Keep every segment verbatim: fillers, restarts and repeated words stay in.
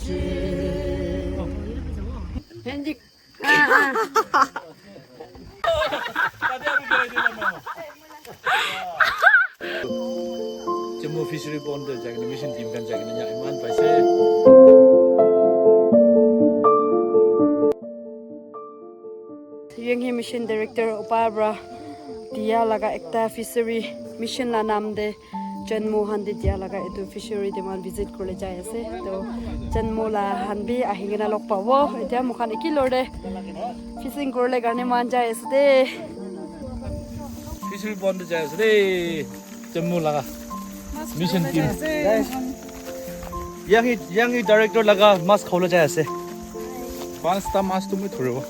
Chemu fishery pond te jaikena mission team khan jaikena nya iman paise. Yanghi mission director upa pra dia laga ekta fishery mission la naam te Chenmo khan te dia laga etu fishery te moikhan visit kuribole jai ase. To Chenmo la khan bi ahi kena log pabo. Etia moikhan eki lor te fishing kuribole karne moikhan jai ase de. Fishery pond te jai ase de. Chenmo laga mission team. Yanghi, Yanghi director laga mas khabole jai ase. Panchta mas tu moi dhuribo.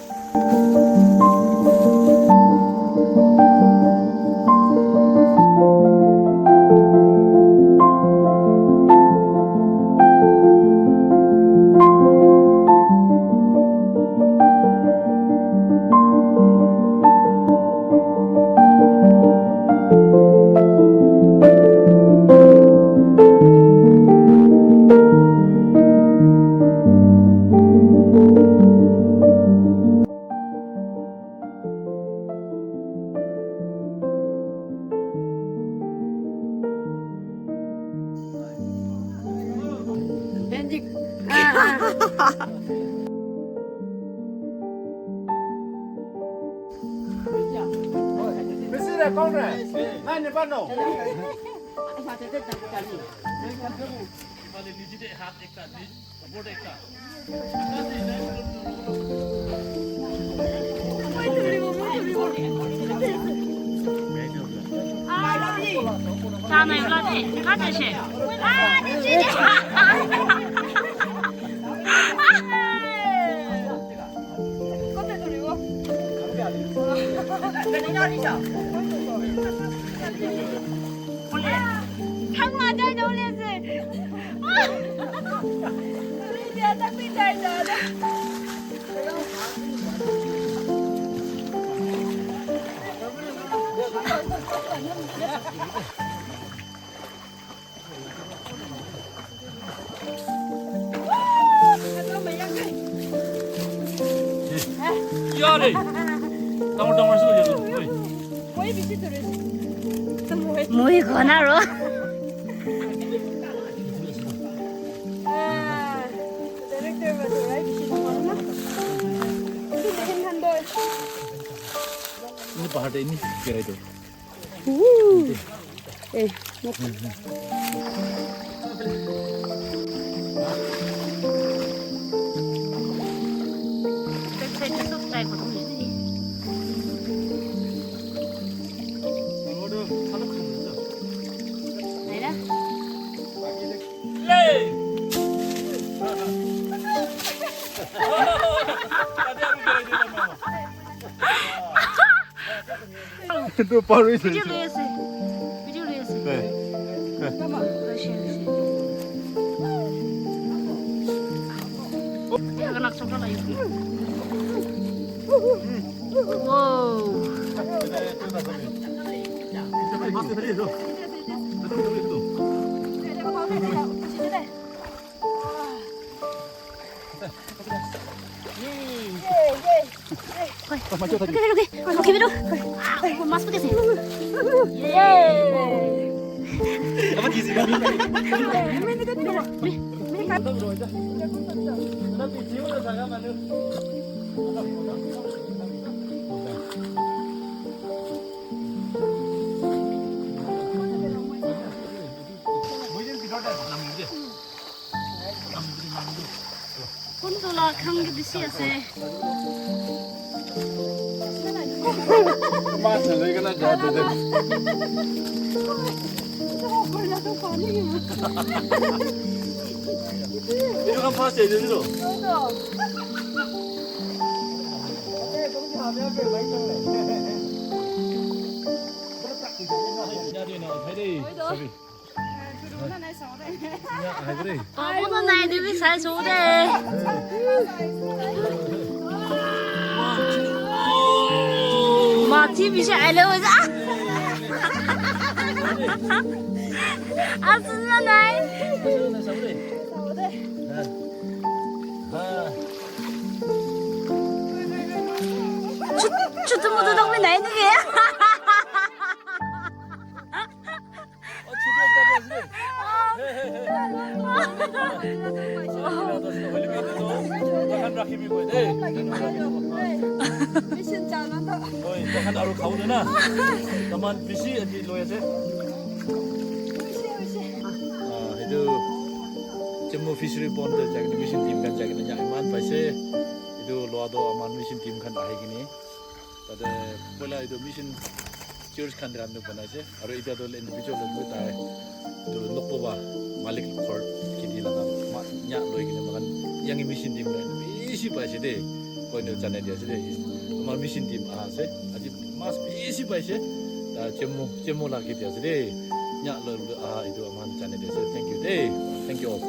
Yare. Tamar tamar sih jadi. Moi kona ro. Ini pahar deh, ini kira itu. Woo. Eh, Etu par hoise. Video loi ase. Video loi ase. Hey. Hey. Hoise, hoise. Wow. Kuntu la khang ke bishi ase. Mas le kena ja de de. Etu khan fast hai de to. Sorry. Abo to nai de bi sai so de. Mati bishi aile hoja. Asun na nai. Chutu mutu dok bi nai niki? Oi, tahan aru khau na. Taman bisi ati loi ase. Ah, itu Chemu fishery pond te jai kena mission team khan jai kena nya iman paise. Itu loa toh aman mission team khan ahi kene. Tate poila itu mission church khan khan toh banai ase. Aru itya toh individual loibo tai. Itu nokpo ba malik ghor kheti laga ma nya loi kene moikhan yang mission team khan bishi paise de. Koi na janai dia ase de. Amar mission team aha ase. Aji mas bishi paise. Ta Chemu, Chemu la kheti ase de. Nya loi aha itu aman janai dia ase. Thank you de. Thank you all.